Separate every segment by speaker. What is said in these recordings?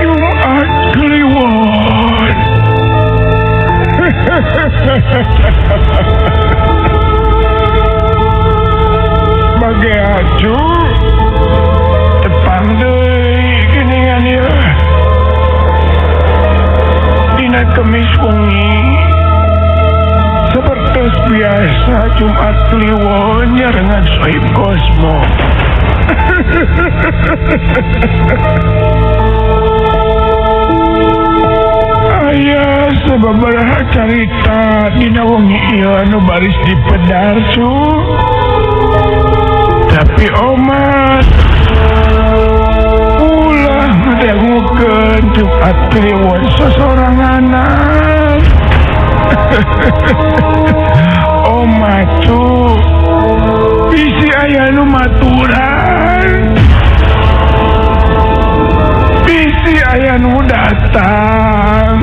Speaker 1: Jumat Kliwon. Bagi acu tepang deui geuningan ieu. Dina Kemis wengi sapertos biasa Jumat Kliwon nyarengan Sohib Kosmo. Aya sababaraha carita dina wengi ieu anu baris dipedar cu. Tapi omat ulah ngadangukeun Jumat Kliwon sosoranganan. Omat cu, bisi aya nu maturan, bisi aya nu datang.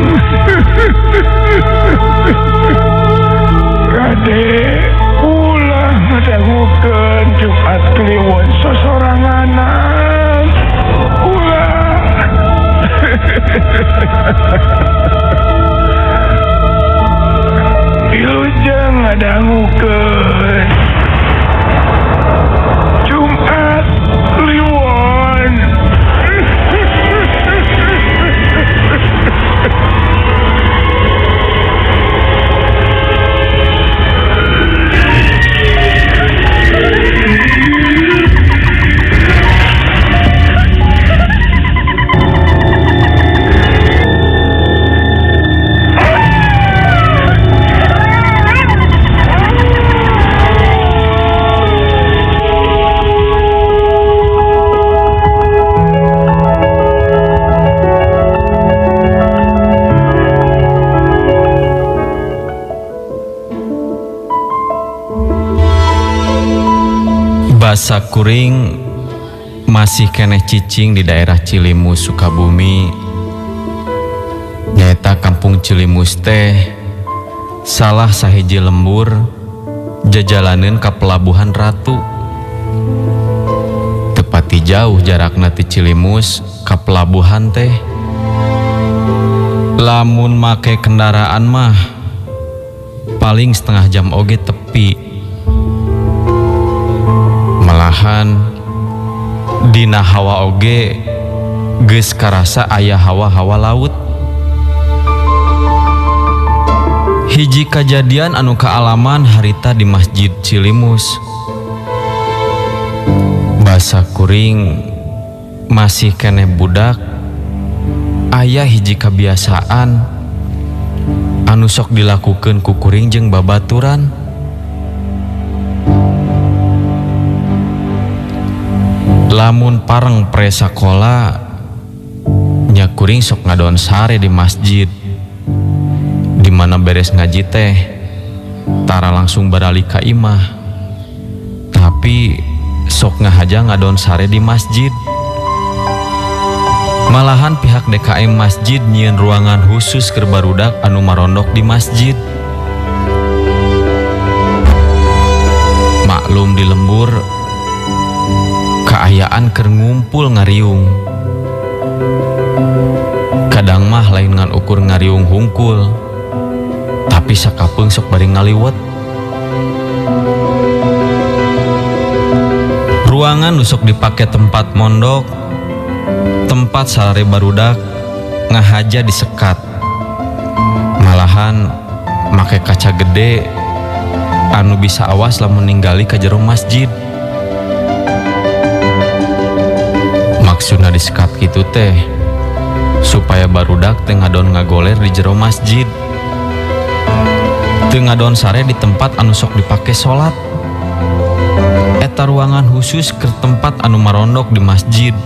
Speaker 1: Kade ulah ngadangukeun Jumat Kliwon sosoranganan. Ulah. Wilujeng ngadangukeun Jumat Kliwon.
Speaker 2: Basa kuring masih keneh cicing di daerah Cilimus Sukabumi. Nyaeta kampung Cilimus teh salah sahiji lembur jajalaneun ka Pelabuhan Ratu. Tepati jauh jarakna ti Cilimus ka pelabuhan teh. Lamun make kendaraan mah paling setengah jam oge tepi. Malahan dina hawa oge geus karasa aya hawa-hawa laut. Hiji kajadian anu kaalaman harita di Masjid Cilimus. Basa kuring masih keneh budak, aya hiji kabiasaan anu sok dilakukeun ku kuring jeung babaturan. Lamun pareng pre sakola nya kuring sok ngadon sare di masjid. Di mana beres ngaji teh tara langsung baralik ka imah, tapi sok ngahaja ngadon sare di masjid. Malahan pihak DKM masjid nyieun ruangan khusus keur barudak anu marondok di masjid. Maklum di lembur kaayaan keur ngumpul ngariung. Kadang mah lain ngan ukur ngariung hungkul, tapi sakapeung sok bari ngaliwet. Ruangan nu sok dipake tempat mondok, tempat sare barudak ngahaja disekat. Malahan make kaca gede anu bisa awas lamun ninggali ka jero masjid. Maksudna disekat kitu teh supaya barudak teu ngadon ngagoler di jero masjid, teu ngadon sare di tempat anu sok dipake salat. Eta ruangan khusus keur tempat anu marondok di masjid.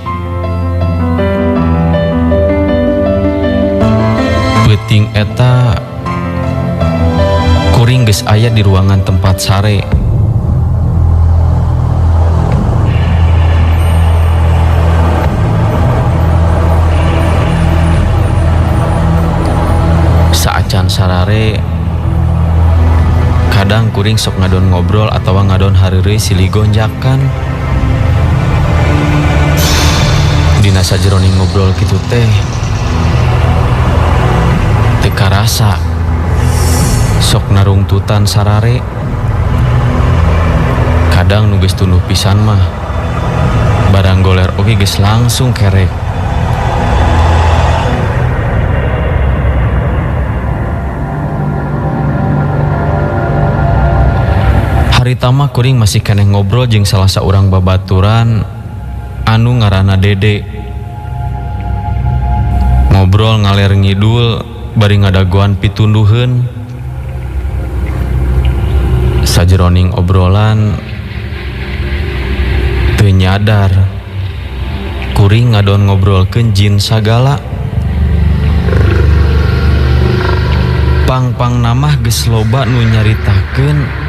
Speaker 2: Peuting eta kuring geus aya di ruangan tempat sare. Saacan sarare Kadang kuring sok ngadon ngobrol atawa ngadon hareureuy silih gonjakan. Dina sajeroning ngobrol kitu teh teu karasa sok narungtutan sarare. Kadang nu geus tunduh pisan mah barang goler oge geus langsung kerek. Harita mah kuring masih keneh ngobrol jeung salah saurang babaturan anu ngaranna Dede. Ngobrol ngaler ngidul bari ngadagoan pitunduheun. Sajeroning obrolan teu nyadar kuring ngadon ngobrolkeun jin sagala. Pang-pang namah geus loba nu nyaritakeun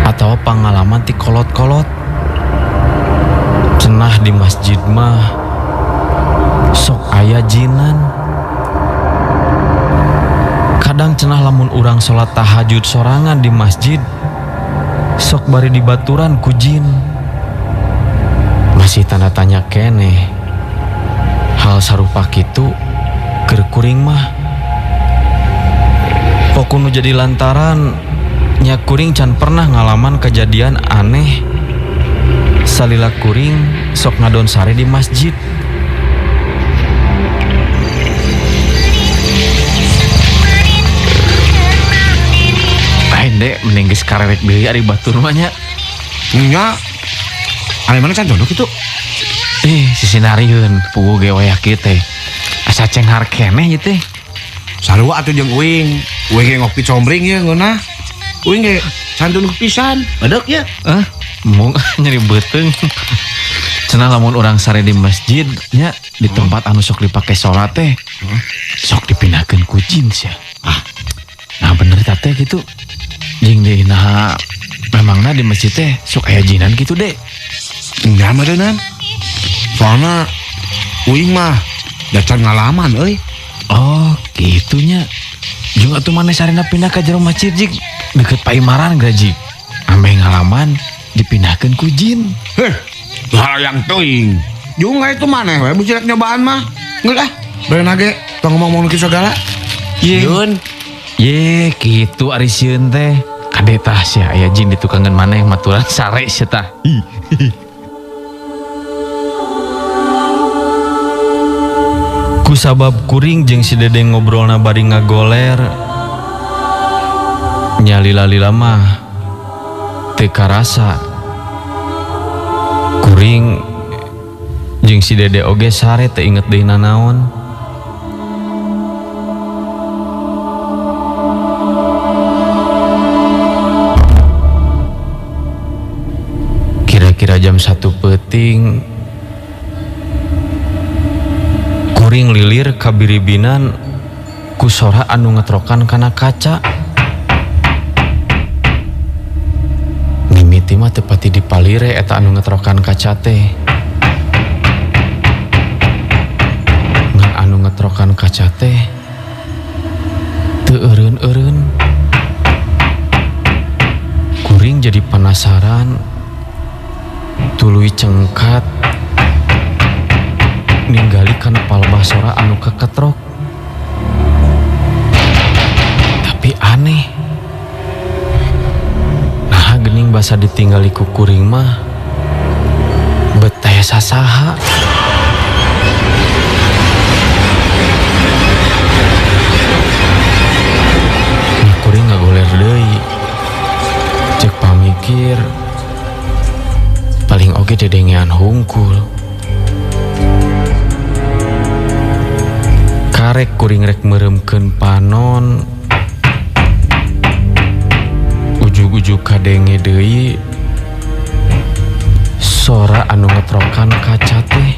Speaker 2: atawa pangalaman ti kolot-kolot. Cenah di masjid mah sok aya jinan. Kadang cenah lamun urang salat tahajud sorangan di masjid sok bari dibaturan ku jin. Masih tanda tanya keneh. Hal sarupa kitu keur kuring mah. Pokok nu jadi lantaran nya kuring can pernah ngalaman kejadian aneh salila kuring sok ngadon sare di masjid. Lain dek, mending geus karerek deui ari batur mah nya.
Speaker 3: Nya. Ari mana can jodoh kitu?
Speaker 2: Sisinarieun puguh ge wayah kieu teh. Asa cenghar keneh ieu teh.
Speaker 3: Sarua atuh jeung uing. Uing ge ngopi combreng ye ngeunah. Uing ge can tunduh pisan. Bedek ye.
Speaker 2: Hah? Mung nyeri beuteung. Cenah lamun urang sare di masjid nya di tempat anu sok dipake salat teh. Sok dipindahkeun ku jin sia.
Speaker 3: Ah.
Speaker 2: Nah bener ta teh kitu. Jeung deui naha memangna di masjid teh sok aya jinan kitu dek.
Speaker 3: Nya meureunnan. Soalna uing mah da can ngalaman euy.
Speaker 2: Oh, kitunya. Jeung atuh maneh sarena pindah ka jero masjid jik deket Paimaran geura jik. Ameh ngalaman dipindahkeun ku jin.
Speaker 3: Heh, hayang teuing. Jeung itu maneh we bisi rek nyobaan mah. Geus ah, beuna ge tong ngomong-ngomong kitu sagala.
Speaker 2: Ye.
Speaker 3: Sieun.
Speaker 2: Ye, kitu ari sieun teh. Kade tah sia aya jin di tukangan maneh maturan sare sia tah. Kusabab kuring jeung si Dede ngobrolna bari ngagoler nya lila-lila mah teu karasa kuring jeung si Dede oge sare teu inget deui nanaon. Kira-kira jam 1 peuting kuring lilir kabiribinan ku sora anu ngetrokan kana kaca. Mimiti mah teu pati dipalire eta anu ngetrokan kaca teh. Ngan anu ngetrokan kaca teh teu eureun-eureun. Kuring jadi penasaran, tuluy cengkat ninggali kana palebah sora anu keketrok. Tapi aneh. Nah gening basa ditinggali ku kuring mah bet teh sasaha. Nah kuring ngagoler deui. Cek pamikir paling oge dedengean hungkul. Karek kuring rek meuremkeun panon, ujug-ujug kadenge deui sora anu ngetrokan kaca teh.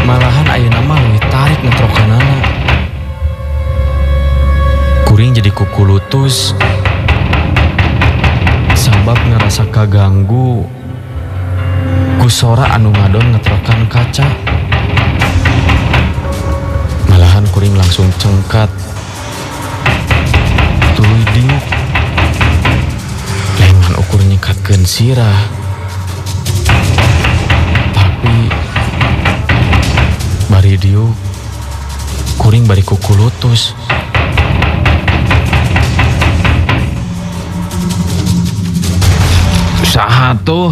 Speaker 2: Malahan ayeuna mah leuwih tarik ngetrokanana. Kuring jadi kukulutus sabab ngerasa kaganggu ku sora anu ngadon ngetrokan kaca. Malahan kuring langsung cengkat. Tuluy diuk. Lain ngan ukur nyekatkeun sirah. Tapi bari diuk kuring bari kukulutus. Saha tuh?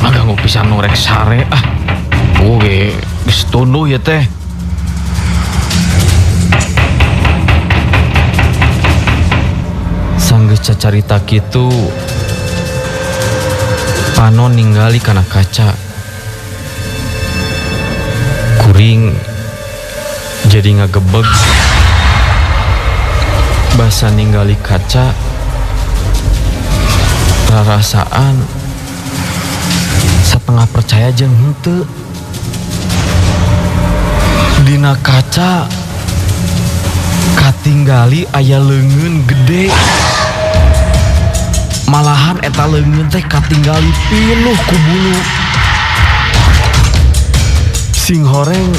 Speaker 2: Ngaganggu pisan nu rek sare ah. Oke, geus tunduh ya teh. Sanggeus cacarita kitu, panon ningali kana kaca. Kuring jadi ngagebeg. Basa ningali kaca, rarasaan setengah percaya jeung henteu. Dina kaca katinggali aya leungeun gede. Malahan eta leungeun teh katinggali pinuh ku bulu. Sing horeng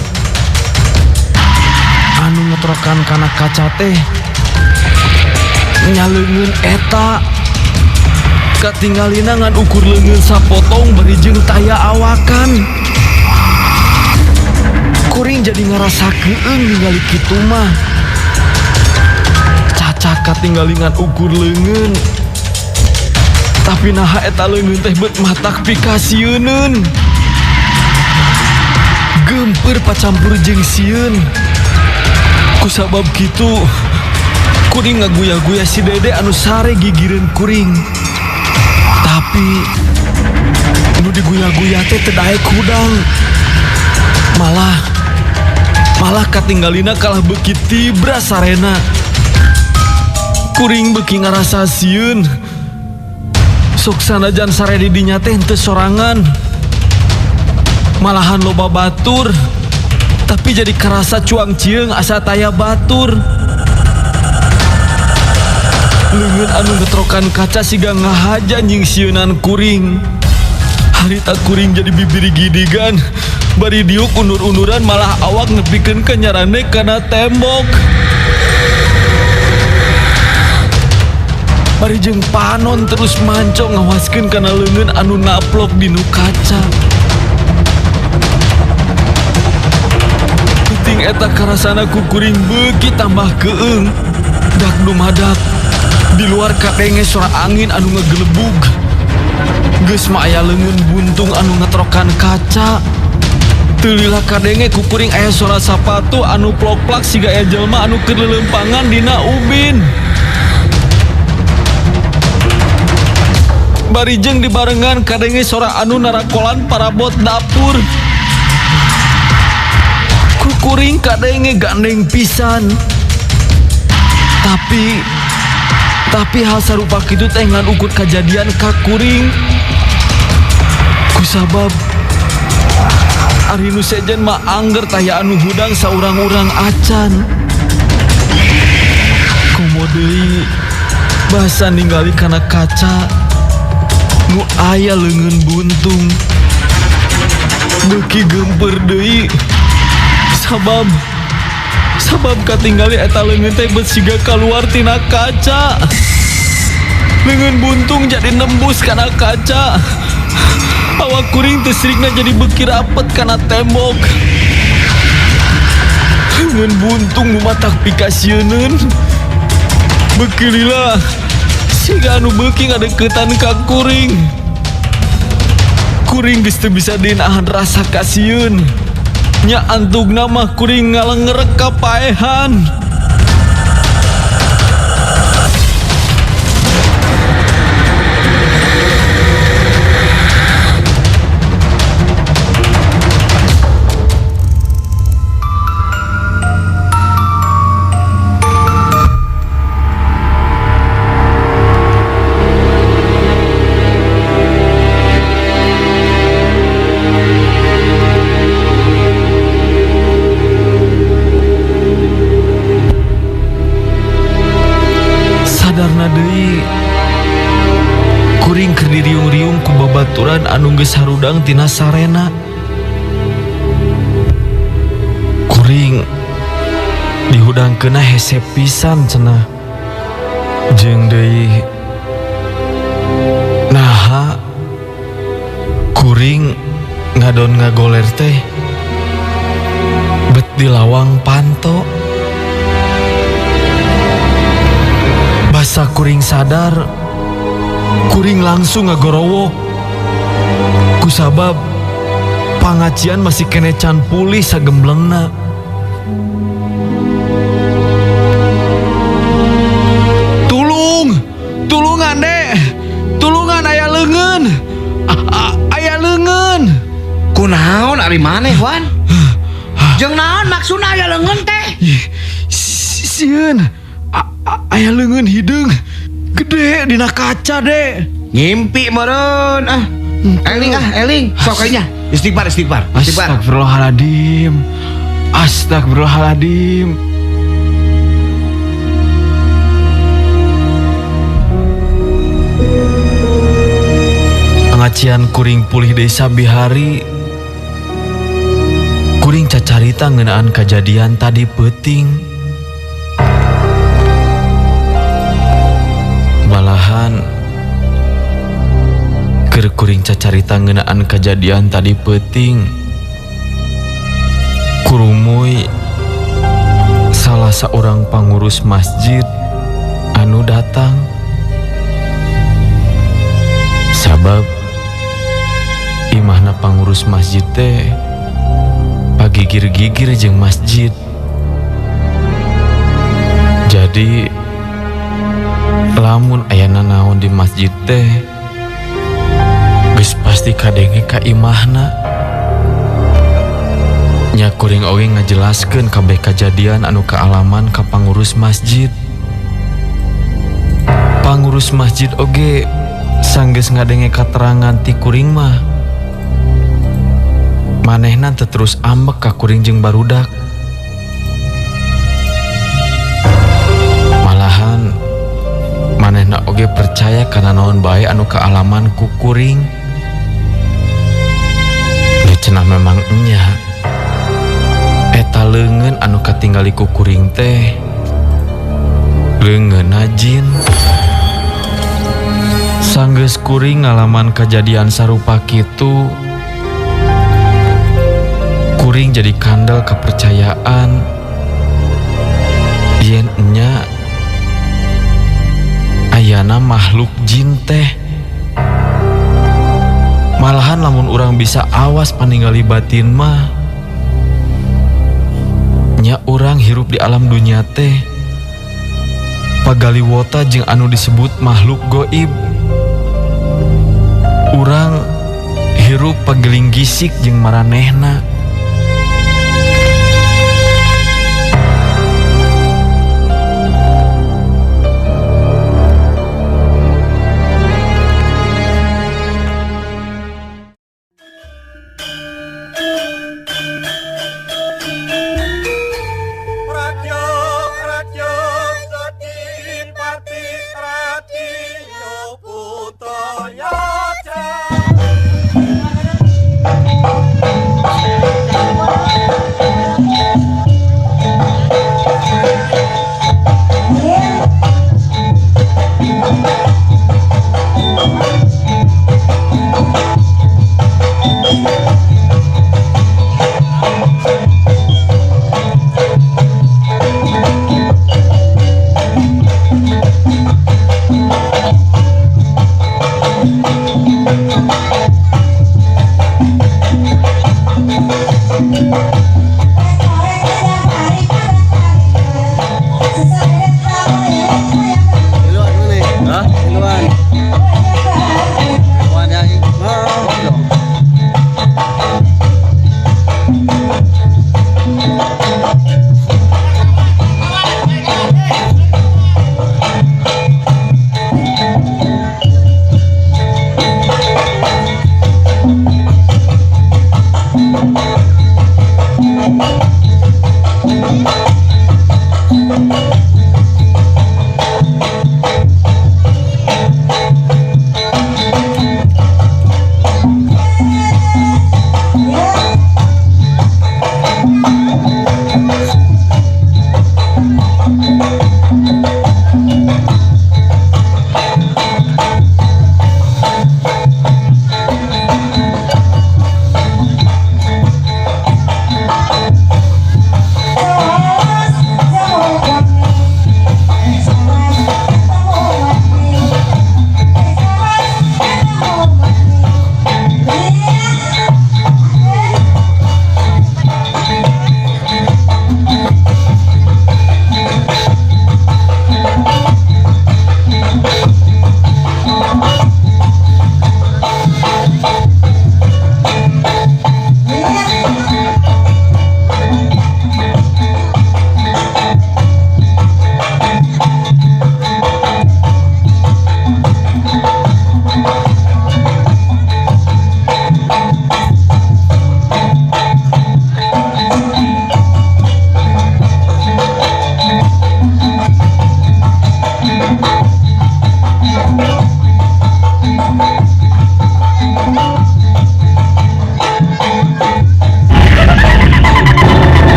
Speaker 2: anu ngetrokan kana kaca teh nya leungeun eta. Katinggalina ngan ukur leungeun sapotong bari jeung taya awakan. Kuring jadi ngarasa keung ningali kitu mah. Caca katinggali ngan ukur leungeun. Tapi naha eta leungeun teh bet matak pikasieuneun. Geumpeur pacampur jeung sieun. Kusabab kitu kuring ngaguya-guya si Dede anu sare gigireun kuring. Tapi nu diguya-guya teh teu daek hudang. Malah katinggalina kalah beuki tibra sarena. Kuring beuki ngarasa sieun. Sok sanajan sare di dinya teh henteu sorangan. Malahan loba batur. Tapi jadi karasa cuang cieung asa taya batur. Leungeun anu ngetrokan kaca siga ngahaja nyingsieunan kuring. Harita kuring jadi bibiri gidigan. Bari diuk unur-unuran malah awak nepikeun ka nyarane kana tembok. Bari jeung panon terus mancong ngawaskeun kana leungeun anu naplok dinu kaca. Penting eta karasana ku kuring beuki tambah keung. Dak dumadak di luar kadenge suara angin anu ngegelebug. Geus mah aya leungeun buntung anu ngetrokan kaca. Teu lila kadenge ku kuring aya suara sapatu anu plok-plak siga aya jelema anu keur leuleumpangan dina ubin. Bari jeung dibarengan kadenge suara anu narakolan parabot dapur. Ku kuring kadenge gandeng pisan. Tapi hal sarupa kitu teh ngan ukur kajadian ka kuring. Kusabab ari nu sejen mah angger taya anu hudang saurang-urang acan. Komo deui basa ningali kana kaca nu aya leungeun buntung. Beuki geumpeur deui. Sabab katinggali eta leungeun teh bet siga kaluar tina kaca. Leungeun buntung jadi nembus kana kaca. Awak kuring teu sirikna jadi beuki rapet kana tembok. Leungeun buntung nu matak pikasieuneun. Beuki lila siga anu beuki ngadeukeutan ka kuring. Kuring geus teu bisa dinahan rasa kasieun. Nya antugna mah kuring ngalengerek ka paehan. Sadarna deui kuring keur diriung-riung ku babaturan anu geus harudang tina sarena. Kuring Dihudangkeunna hese pisan cenah. Jeung deui naha kuring ngadon ngagoler teh bet di lawang panto. Basa kuring sadar, kuring langsung ngagorowok. Kusabab pangacian masih kene can pulih sagemblengna. Tulung, tulungan dek, tulungan aya leungeun, aya leungeun.
Speaker 3: Kunaon ari maneh, Wan? Jeung naon maksudna aya leungeun teh?
Speaker 2: Sieun, aya leungeun hideung gede dina kaca dek.
Speaker 3: Ngimpi meureun ah. Eling ah, eling. Sok kayaknya. Istighfar, istighfar, istighfar.
Speaker 2: Astagfirullahaladzim. Astagfirullahaladzim. Pangacian kuring pulih desa bihari. Kuring cacarita ngeunaan kajadian tadi peuting. Malahan keur kuring cacarita ngeunaan kajadian tadi peuting, kurumuy salah seorang pangurus masjid anu datang. Sabab imahna pangurus masjid teh pagigir-gigir jeung masjid. Jadi lamun aya nanaon di masjid teh geus pasti kadenge ka imahna. Nya kuring oge ngajelaskeun kabeh kajadian anu kaalaman ka pangurus masjid. Pangurus masjid oge sanggeus ngadenge katerangan ti kuring mah, manehna teu terus ambek ka kuring jeung barudak. Malahan manehna oge percaya kana naon bae anu kaalaman ku kuring. Nya cenah memang enya eta leungeun anu katinggali ku kuring teh leungeunna jin. Sanggeus kuring ngalaman kajadian sarupa kitu, kuring jadi kandel kepercayaan yen enya ayana makhluk jin teh. Malahan lamun urang bisa awas paningali batin mah, nya urang hirup di alam dunia teh pagaliwota jeung anu disebut makhluk goib. Urang hirup pageling gisik jeung maranehna.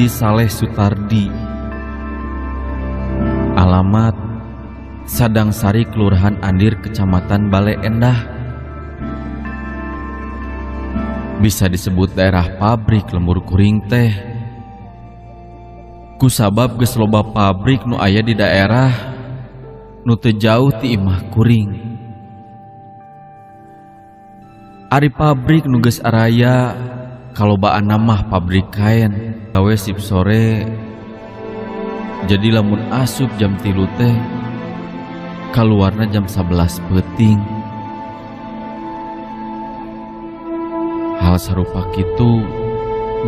Speaker 2: Abdi Saleh Sutardi. Alamat Sadangsari, Kelurahan Andir, Kecamatan Bale Endah. Bisa disebut daerah pabrik lembur kuring teh. Kusabab geus loba pabrik nu aya di daerah nu teu jauh ti imah kuring. Ari pabrik nu geus araya kalobaan mah pabrik kain. Gawe sip sore, jadi lamun asup jam 3 teh kaluarna jam 11 peuting. Hal sarupa kitu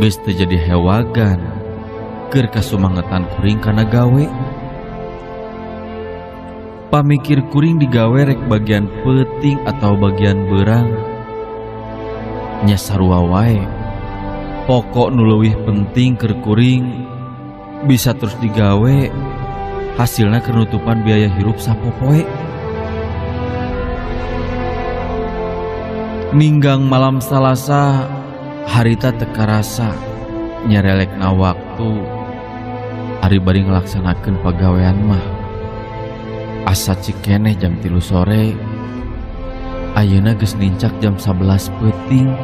Speaker 2: geus teu jadi hewagan keur kasumangetan kuring kana gawe. Pamikir kuring digawe rek bagian peuting atau bagian beurang nya sarua wae. Pokok nu leuwih penting keur kuring bisa terus digawe, hasilna keur nutupan biaya hirup sapopoe. Ninggang malam Salasa harita teu karasa nyerelekna waktu ari bari ngalaksanakeun pagawean mah. Asa cikeneh jam 3 sore, ayeuna geus nincak jam 11 peuting.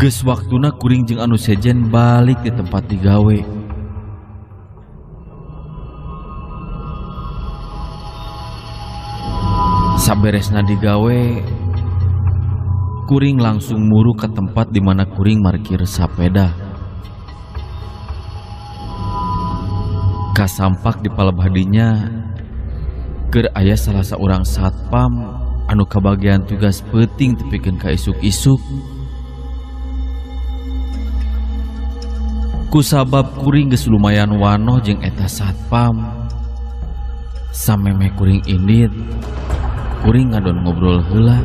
Speaker 2: Geus waktuna kuring jeung anu sejen balik di tempat digawe. Saberesna digawe, kuring langsung muru ke tempat di mana kuring markir sapeda. Kasampak di palebah dinya keur aya salah saurang satpam anu kabagian tugas peuting tepikeun ka isuk-isuk. Kusabab kuring geus lumayan wanoh jeung eta satpam, samemeh kuring indit, kuring ngadon ngobrol heula.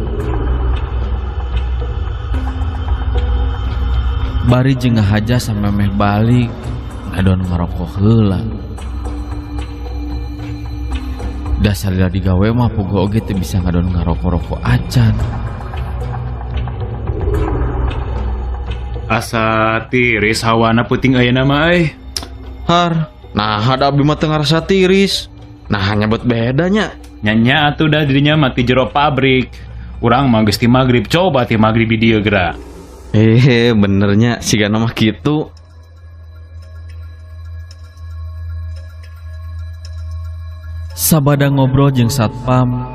Speaker 2: Bari jeung ngahaja samemeh balik ngadon ngarokok heula. Dasar digawe mah pogo oge teu bisa ngadon ngarokok-rokok acan.
Speaker 4: Asa tiris hawana peuting ayeuna mah euy.
Speaker 2: Har, nah ada abdi mah teu ngarasa tiris. Nah nyebut bedanya.
Speaker 4: Nya atuh dah dirinya mah ti jero pabrik. Urang mah geus ti magrib, coba ti magrib di dieu geura.
Speaker 2: Benernya sigana mah kitu. Sabada ngobrol jeung satpam,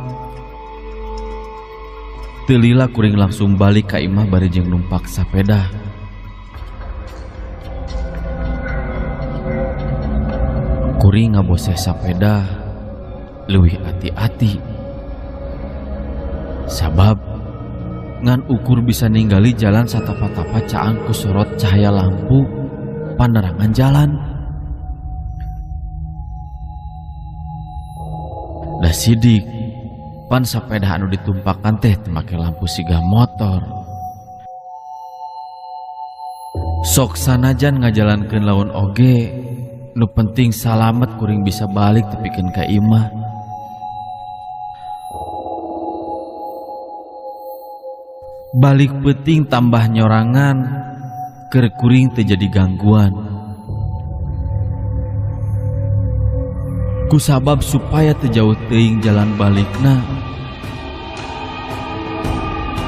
Speaker 2: teu lila kuring langsung balik ka imah bari jeung numpak sapeda. Kuring ngaboseh sapeda leuwih ati-ati, sabab ngan ukur bisa ninggali jalan satapa-tapa caang ku sorot cahaya lampu panerangan jalan. Da sidik pan sapeda anu ditumpakan teh teu make lampu siga motor. Sok sanajan ngajalankeun laun oge, nu penting salamet kuring bisa balik tepikeun ka imah. Balik peuting tambah nyorangan, keur kuring teu jadi gangguan. Kusabab supaya teu jauh teuing jalan balikna,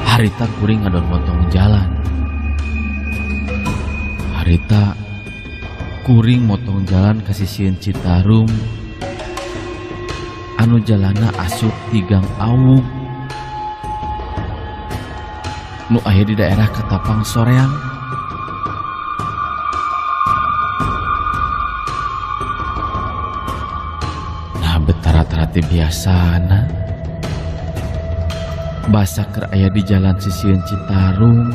Speaker 2: harita kuring ngadon motong jalan. Harita kuring motong jalan ka sisieun Citarum anu jalana asup tigang awug nu aya di daerah Katapang Soreang. Nah betara-tarati biasana basa keur aya di jalan sisieun Citarum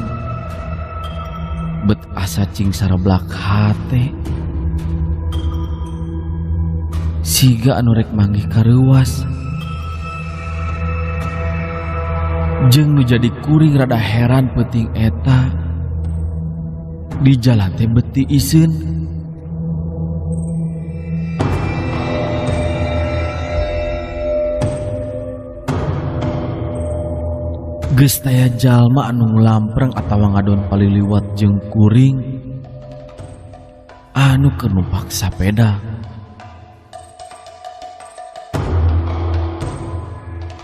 Speaker 2: bet asa cing sarablak hate siga anu rek manggih kareuwas. Jeung nu jadi kuring rada heran peuting eta di jalan teh beti iseun.
Speaker 5: Geus taya jalma anu ngulampreng atawa ngadon paliliwat jeung kuring anu keur numpak sapeda.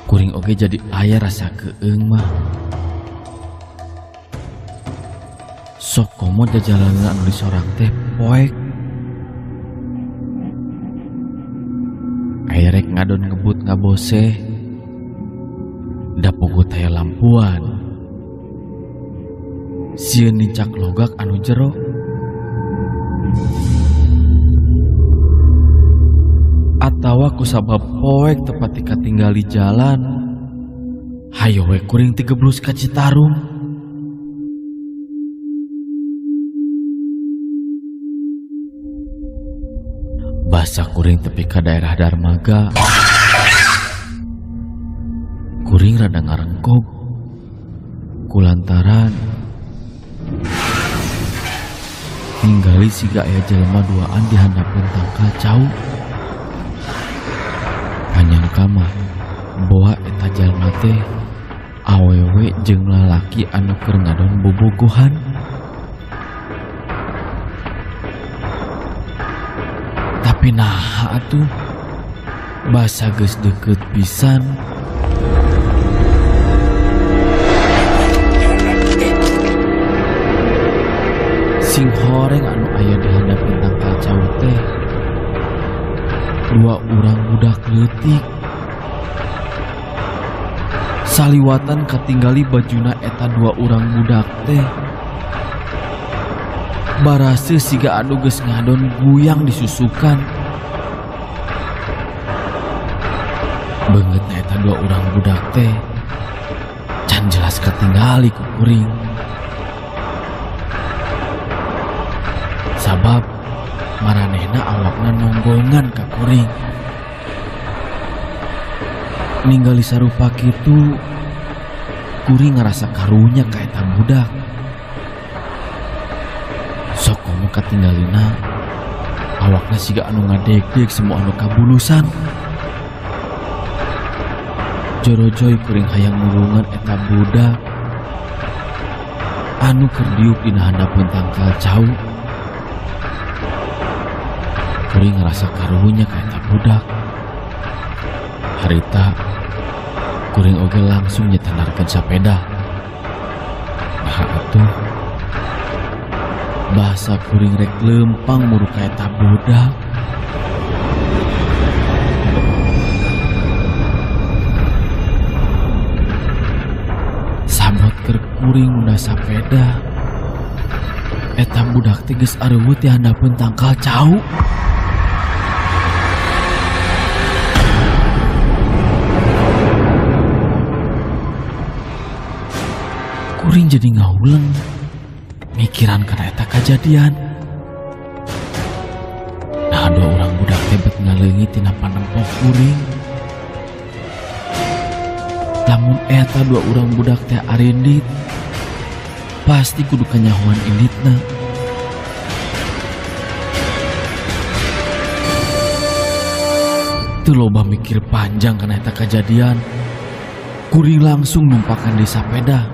Speaker 5: Kuring oge jadi aya rasa keung mah. Sok komo jajalanan anu disorang teh poek. Aya rek ngadon ngebut ngaboseh. Da puguh taya lampuan. Sieun nincak logak anu jero. Atawa kusabab poek teu pati katinggali jalan. Hayo we kuring tigeblus ka Citarum. Basa kuring tepi ka daerah Darmaga. Kuring rada ngarengkog kulantaran ninggali siga aya jelema duaan di handapeun tangkal cau. Panyangka mah boa eta jalma teh awewe jeung lalaki anu keur ngadon bobogohan. Tapi naha atuh basa geus deukeut pisan. Sing horeng anu aya di handapeun tangkal cau teh dua urang budak leutik. Saliwatan katinggali bajuna eta dua urang budak teh baraseuh siga anu geus ngadon guyang disusukan. Beungeutna eta dua urang budak teh can jelas katinggali ku kuring. Sabab maranehna awakna nonggongan ka kuring. Ninggali sarupa kitu, kuring ngarasa karunya ka eta budak. Sok komo katinggalina awakna siga anu ngadegdeg semua anu kabulusan. Jorojoy kuring hayang nulungan eta budak anu keur diuk dina handapeun tangkal cau. Kuring ngerasa karunya ka eta budak. Harita kuring oge langsung nyetandarkeun sapeda. Nah atuh bahasa kuring rek lempang muru ka eta budak. Sabot keur kuring munda sapeda, eta budak teh geus areuweuh ti handapeun tangkal cau. Kuring jadi ngahuleng mikiran kana eta kajadian. Nah dua urang budak teh bet ngaleungit tina panempok kuring. Lamun eta dua urang budak teh arindit, pasti kudu kanyahoan inditna. Teu loba mikir panjang kana eta kajadian. Kuring langsung numpakan di sapeda.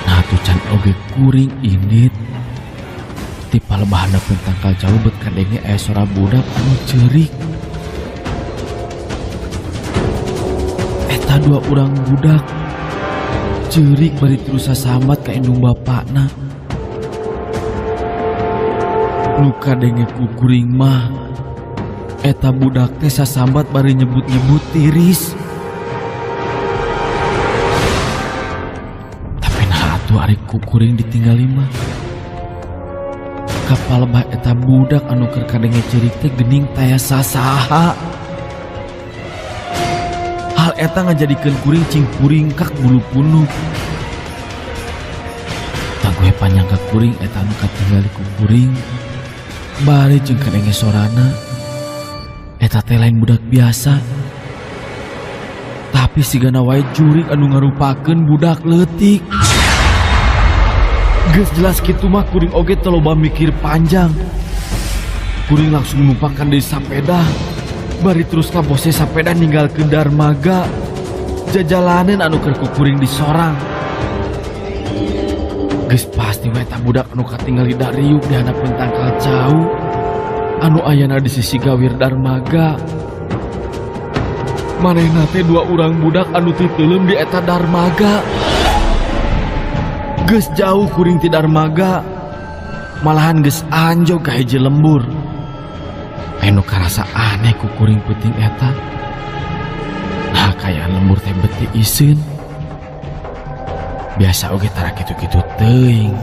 Speaker 5: Nah tuh can oge kuring indit ti palebah handapeun tangkal cau bet kadenge aya sora budak anu ceurik. Eta dua urang budak ceurik bari terus sasambat ka indung bapakna. Nu kadenge ku kuring mah eta budak teh sasambat bari nyebut-nyebut tiris. Tapi nah atuh ari ku kuring ditinggali mah. Kapalebah eta budak anu keur kadenge ceurik teh geuning taya sasaha. Hal eta ngajadikeun kuring cing puringkak bulu punuk. Tagoe panyangka kuring eta anu katinggali ku kuring bari jeung kadenge sorana. Eta teh lain budak biasa, tapi sigana wae jurig anu ngarupakeun budak leutik. Geus jelas kitu mah kuring oge teu loba mikir panjang. Kuring langsung numpakan deui sapeda, bari terus kabose sapeda ninggalkeun darmaga. jajalaneun anu keur ku kuring disorang. Geus pasti we eta budak anu katingali dariuk di handapeun tangkal cau anu ayana di sisi gawir darmaga. Manehna teh dua urang budak anu titeuleum di eta darmaga. Geus jauh kuring ti darmaga, malahan geus anjog ka hiji lembur. Anu karasa aneh ku kuring peuting eta. Nah, kayaan lembur teh beti iseun. Biasa oge tara kitu-kitu teuing.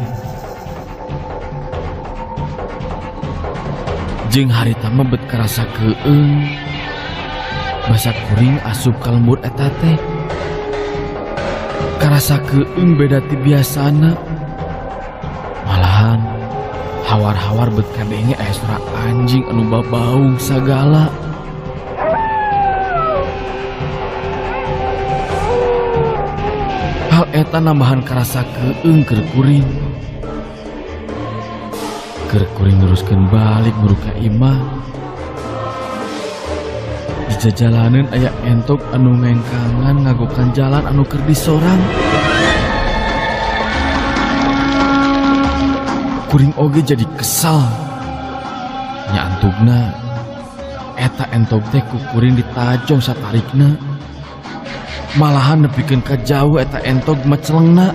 Speaker 5: Jeung harita mah bet karasa keueung. Basa kuring asup ka lembur eta teh. Karasa keueung beda ti biasana. Malahan hawar-hawar bet kadenge aya suara anjing anu babaung sagala. Hal eta nambahan karasa keueung keur kuring. Keur kuring neruskeun balik buru ka imah. Di jajalaneun aya entok anu ngengkangan ngagokan jalan anu keur disorang. Kuring oge jadi kesal. Nya antugna eta entok teh ku kuring ditajong satarikna. Malahan nepikeun ka jauh eta entog macelengna.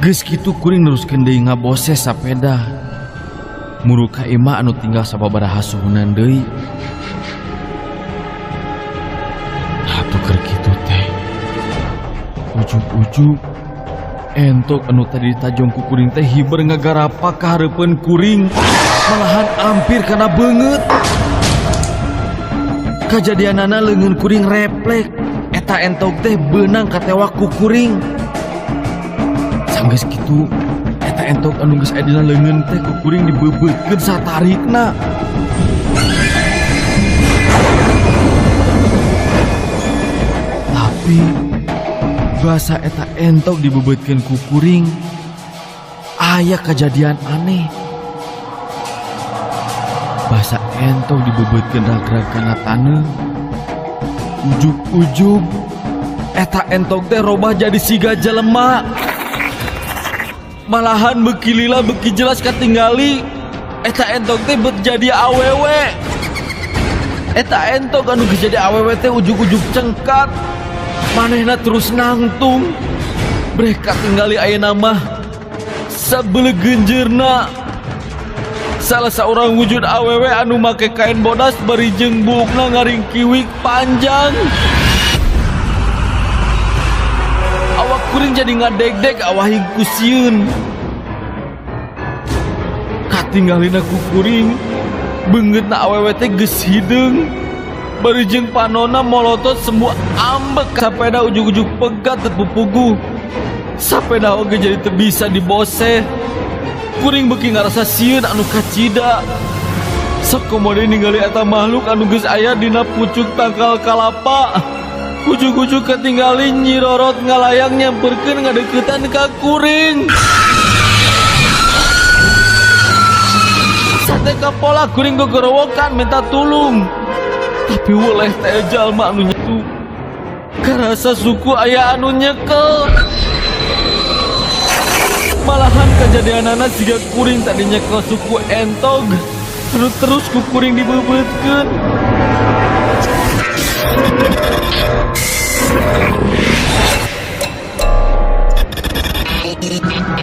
Speaker 5: Geus kitu kuring neruskeun deui ngaboses sapeda. Muru ka imah anu tinggal sababaraha suhunan deui. Nah, tuker kitu teh. Ujug-ujug entok anu tadi ditajong ku kuring teh hiber ngagarapak ka hareupeun kuring. Malahan ampir kana beungeut. Kajadianana leungeun kuring reflek. Eta entok teh beunang katewak ku kuring. Sanggeus kitu eta entok anu geus aya dina leungeun teh ku kuring dibeubeutkeun satarikna. Tapi basa eta entok dibeubeutkeun ku kuring, aya kajadian aneh. Basa entog dibeubeutkeun ragrag kana taneuh. Ujug-ujug eta entog teh robah jadi siga jelema. Malahan beuki lila beuki jelas katingali eta entog teh bet jadi awewe. Eta entog anu geus jadi awewe teh ujug-ujug cengkat. Manehna terus nangtung. Breh katingali ayeuna mah sabeulegeunjeurna. Salah seorang wujud awewe anu make kain bodas bari jeung buukna ngaringkiwik panjang. Awak kuring jadi ngadegdeg awahing ku sieun. Katinggalina ku kuring beungeutna awewe teh geus hideung. Bari jeung panonna molotot semua ambek sapeda ujug-ujug pegat teu pupuguh. Sapeda oge jadi teu bisa diboseh. Kuring beuki ngarasa sieun anu kacida. Sok komodo ningali eta makhluk anu geus aya dina pucuk tangkal kalapa. Ujug-ujug katingali Nyi Rorot ngalayang nyamperkeun ngadeuketan ka kuring. Sate kapola kuring gogorowokan minta tulung. Tapi weleh teh jalma anu nyetu. Karasa suku aya anu nyekel. Malahan kajadianana siga kuring tadi nyekel suku entog. Terus ku kuring dibeubeutkeun.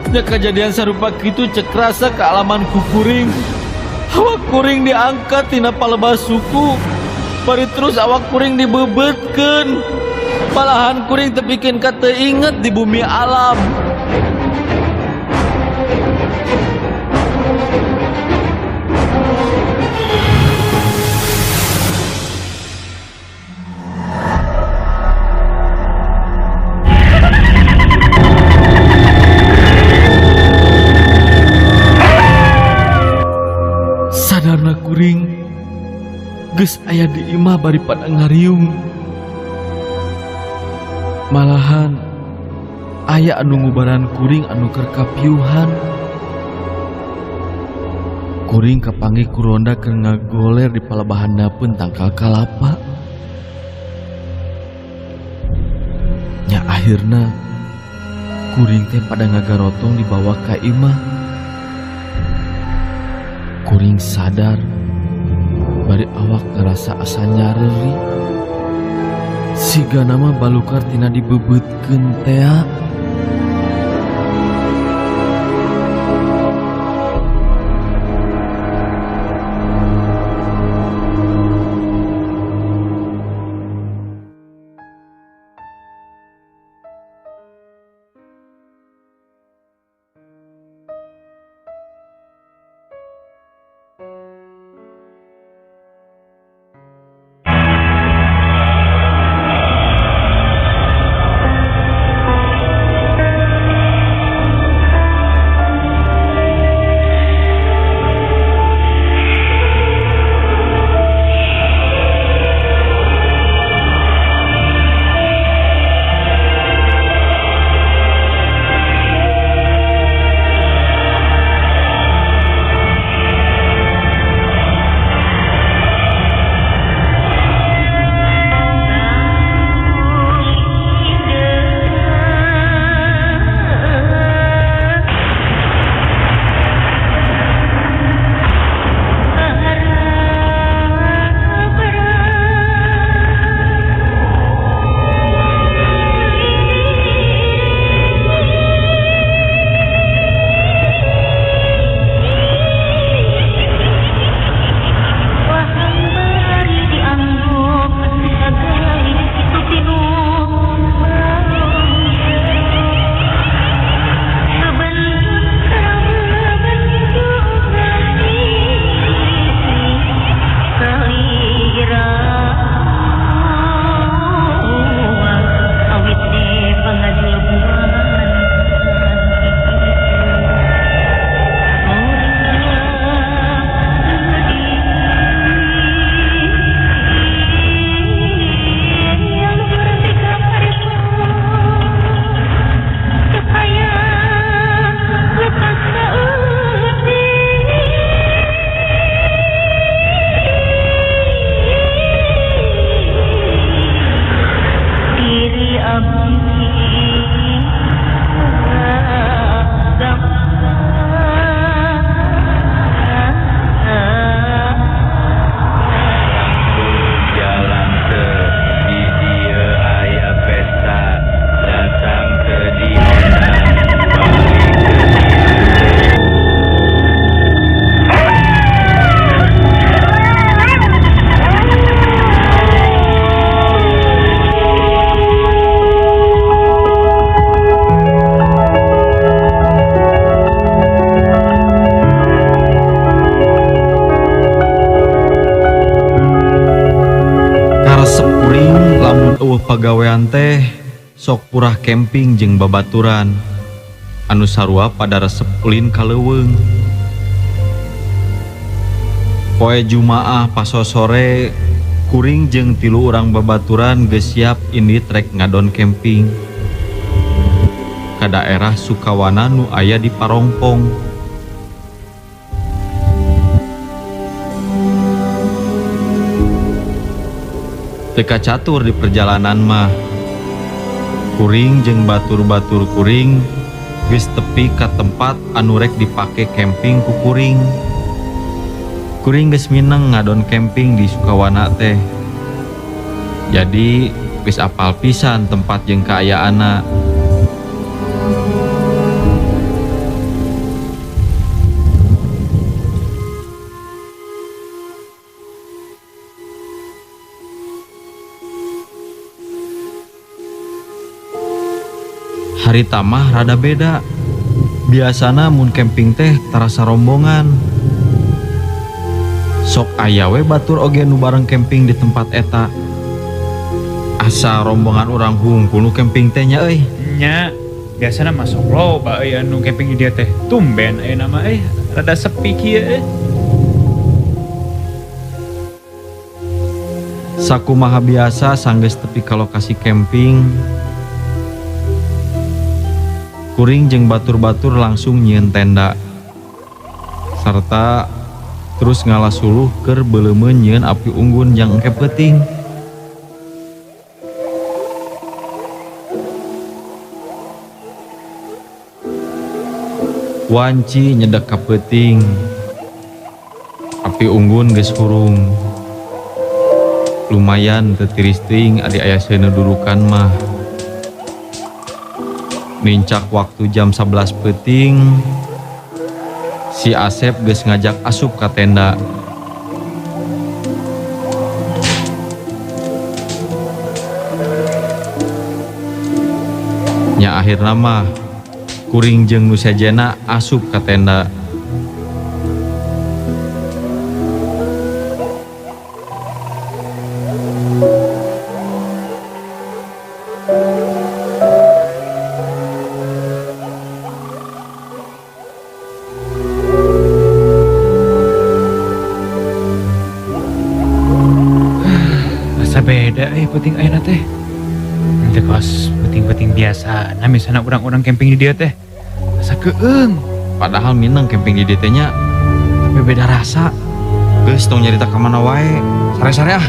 Speaker 5: Nya kajadian sarupa kitu cek rasa kealaman ku kuring. Awak kuring diangkat tina palebah suku. Bari terus awak kuring dibeubeutkeun. Malahan kuring tepikeun ka teu inget di bumi alam. Sadarna kuring geus aya di imah bari pada ngariung. Malahan aya anu ngubaran kuring anu keur kapiuhan. Kuring kapanggih ku ronda keur ngagoler di palebahandapeun tangkal kalapa. Akhirna kuring teh pada ngagarotong dibawa ka imah. Kuring sadar bari awak ngerasa asa nyareri. Siga nama balukar tina dibebeutkeun tea. Pagawean teh sok purah camping jeung babaturan anu sarua pada resep ulin ka leuweung. Poe Jumaah pasosore kuring jeung tilu urang babaturan geus siap indit rek ngadon camping ka daerah Sukawana nu aya di Parongpong. Teka catur di perjalanan mah kuring jeung batur-batur kuring geus tepi ka tempat anu rek dipake camping ku kuring. Kuring geus mineng ngadon camping di Sukawana teh. Jadi geus apal pisan tempat jeung kaayaanna. Harita mah rada beda. Biasana mun camping teh tarasa rombongan. Sok aya we batur oge nu bareng camping di tempat eta. Asa rombongan urang hungkul nu camping teh nya euy.
Speaker 4: Nya, biasana mah sok loba euy anu camping di dieu teh. Tumben ayeuna mah euy rada sepi kieu euy.
Speaker 2: Sakumaha biasa sanggeus tepi ka lokasi camping, kuring jeung batur-batur langsung nyieun tenda sarta terus ngalah suluh keur beuleumeun nyieun api unggun jang engke peuting. Wanci nyedek ka peuting. Api unggun geus hurung. Lumayan teu tiris teuing ari aya seuneu durukan mah. Nincak waktu jam 11 peuting, si Asep geus ngajak asup ka tenda. Nya akhirna mah kuring jeung nu sejenna asup ka tenda.
Speaker 4: Asa beda peuting ayeuna teh. Henteu kos peuting-peuting biasa. Nah misalnya urang-urang camping di dieu teh asa keung.
Speaker 2: Padahal mineng camping di dieu teh nya, tapi beda rasa. Geus tong nyarita ka mana wae. Sare-sare ah.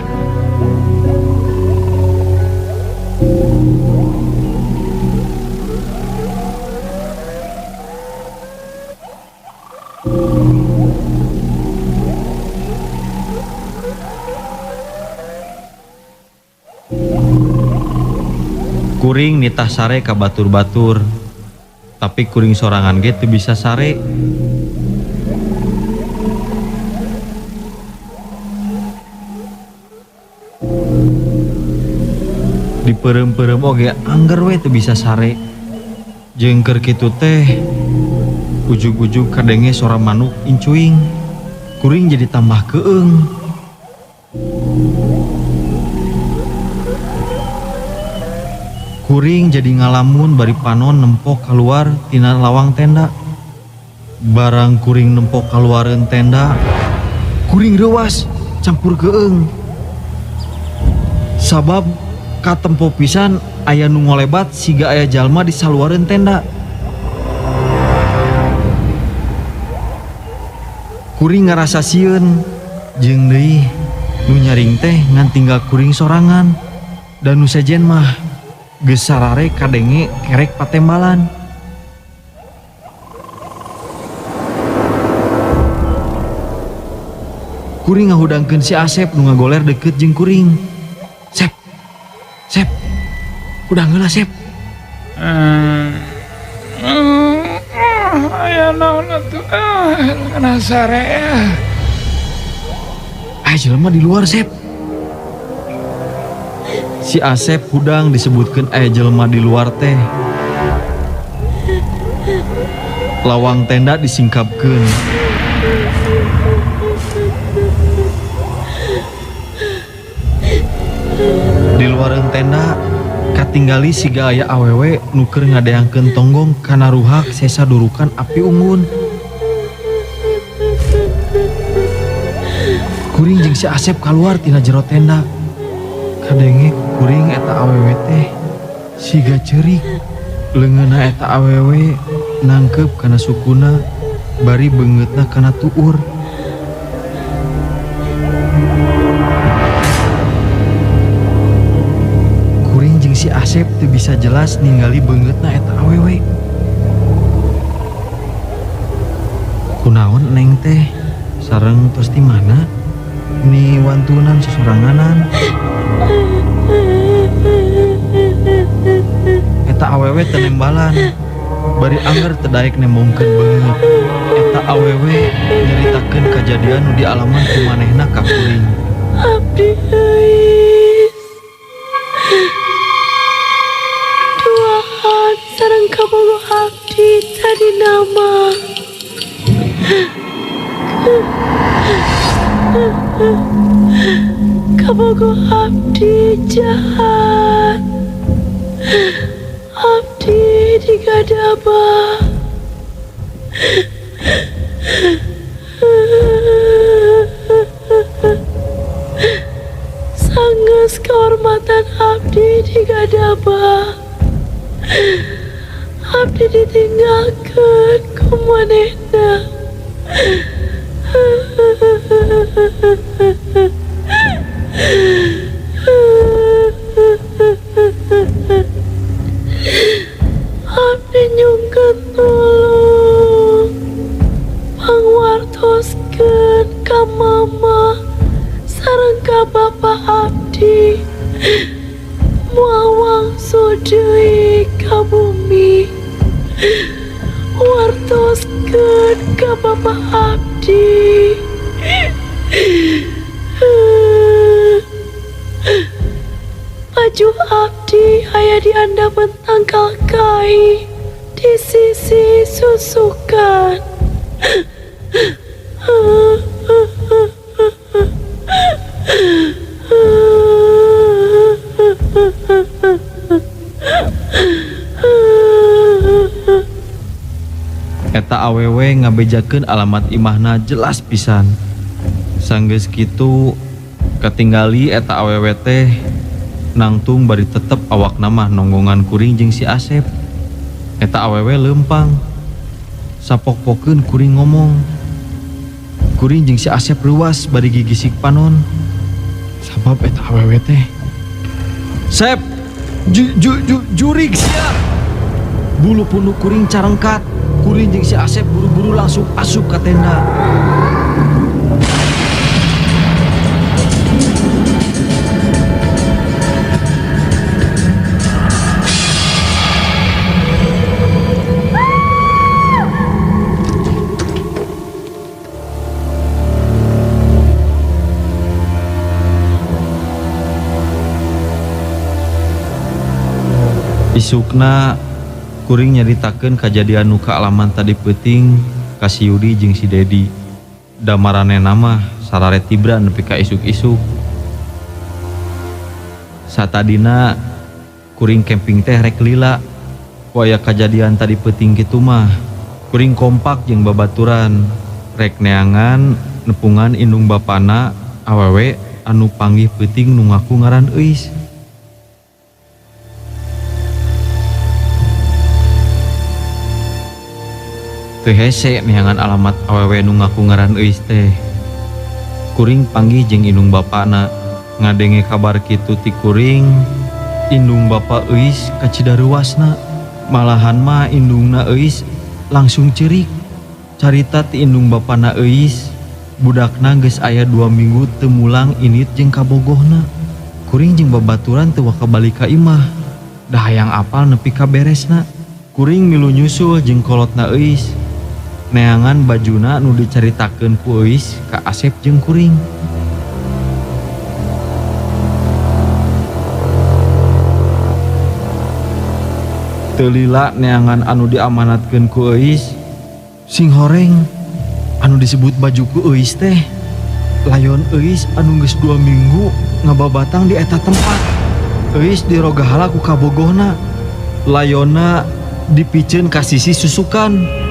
Speaker 2: Kuring nitah sare ka batur-batur, tapi kuring sorangan ge teu bisa sare. Dipeureum-peureum oge angger we teu bisa sare. Jeung keur kitu teh ujug-ujug kadenge sora manuk incuing. Kuring jadi tambah keung. Kuring jadi ngalamun bari panon nempok keluar tina lawang tenda. Barang kuring nempok keluareun tenda, kuring reuas campur keung. Sabab katempo pisan aya nu ngolebat siga aya jalma di saluareun tenda. Kuring ngarasa sieun jeung deui nu nyaring teh ngan tinggal kuring sorangan dan nu sejen mah geus sarare kadenge kerek patembalan. Kuring ngahudangkeun si Asep nu ngagoler deket jeung kuring. Sep, Sep, hudang heula Sep.
Speaker 1: Aya naon atuh? Kana sare.
Speaker 2: Aya jelema di luar Sep. Si Asep hudang disebutkeun aya jelema di luar teh. Lawang tenda disingkapkeun. Di luareun tenda katinggali siga aya awewe nu keur ngadeangkeun tonggong kana ruhak sesa durukan api unggun. Kuring jeung si Asep kaluar tina jero tenda. Kadenge kuring eta awewe teh siga ceurik. Leungeunna eta awewe nangkeup kana sukuna bari beungeutna kana tuur. Kuring jeung si Asep teu bisa jelas ningali beungeutna eta awewe. Kunaon neng teh sareng tos di mana? Ni wantunan sesoranganan. Eta awewe teu nembalan, bari angger teu daek nembongkeun beungeut. Eta awewe nyaritakeun kajadian nu dialaman ku manehna ka kuring.
Speaker 6: Abdi euis. Duaan sareng kabogoh abdi tadi nama. Kabogoh abdi jahat. Abdi digadaba. Sanggeus kehormatan abdi digadaba. Abdi ditinggalkeun ku manehna. Abdi nyungkeun tulung. Caritakeun ka Bapak Abdi. Baju abdi aya di andapeun tangkal kai di sisi susukan.
Speaker 5: Eta awewe ngabejakeun alamat imahna jelas pisan. Sanggeus kitu katinggali eta awewe teh nangtung bari tetep awakna mah nonggongan kuring jeung si Asep. Eta awewe leumpang. Sapok-pokeun kuring ngomong. Kuring jeung si Asep reuas bari gigisik panon. Sabab eta awewe teh, "Sep, ju ju ju jurig sia." Bulu punuk kuring carengkat. Kuring jeung si Asep buru-buru langsung asup ka tenda. Isukna kuring nyaritakeun kajadian nu kaalaman tadi peuting ka si Yudi jeung si Dedi. Da maranehna mah sarare tibra nepi ka isuk-isuk. Satadina kuring camping teh rek lila. Ku aya kajadian tadi peuting kitu mah kuring kompak jeung babaturan rek neangan nepungan indung bapana awewe anu panggih peuting nu ngaku ngaran Euis. Teu hese neangan alamat awewe nu ngaku ngaran Euis teh. Kuring panggih jeung indung bapana. Ngadenge kabar kitu ti kuring, indung bapa Euis kacida reuasna. Malahan mah indungna Euis langsung ceurik. Carita ti indung bapana Euis, budakna geus aya 2 minggu teu mulang init jeung kabogohna. Kuring jeung babaturan teu waka balik ka imah. Da hayang apal nepi ka beresna. Kuring milu nyusul jeung kolotna Euis. Neangan bajuna nu dicaritakeun ku Euis ka Asep jeung kuring. Teu lila neangan anu diamanatkeun ku Euis, sing horeng anu disebut baju ku Euis teh layon Euis anu geus 2 minggu ngababatang di eta tempat. Euis dirogahala ku kabogohna, layonna dipiceun ka sisi susukan.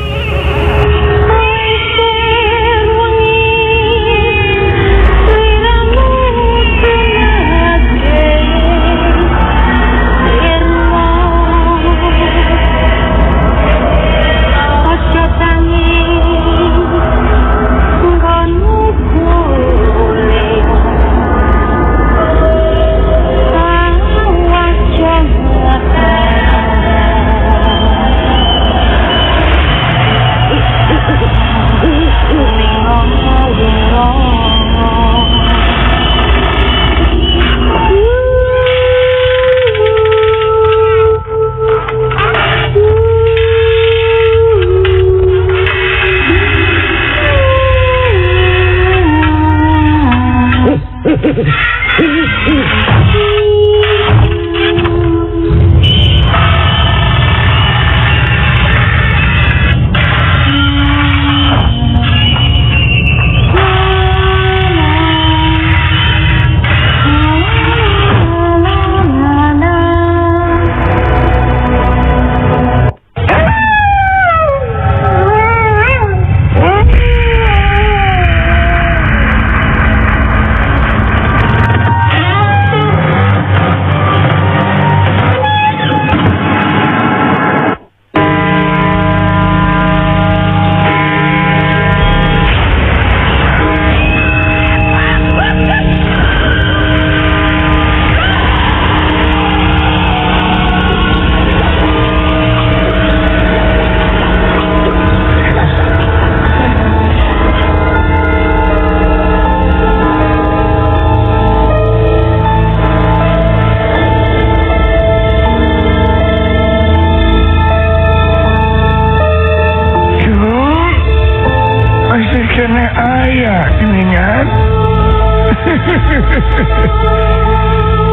Speaker 1: keneh aya geuningan.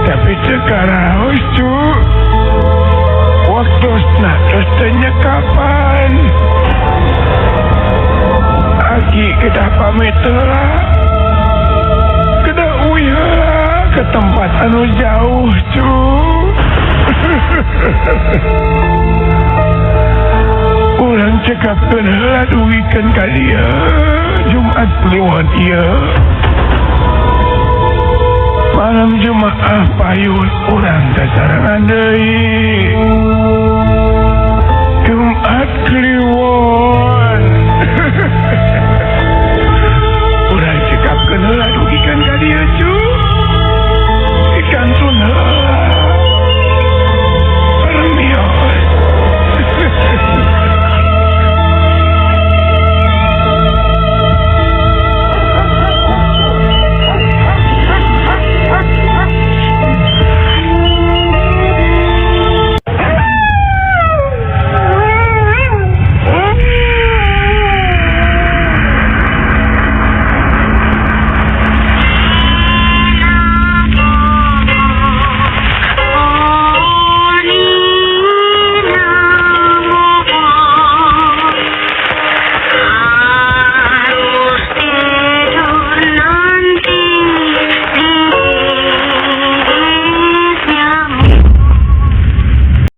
Speaker 1: Tapi teu karaos cu. Waktosna tos teu nyekapan. Aki kedah pamit heula. Kedah uih heula ke tempat anu jauh cu. Urang cekapkeun heula dugikeun ka dieu Jumat Kliwon ieu. Malam Jumaah payun urang sasarengan deui.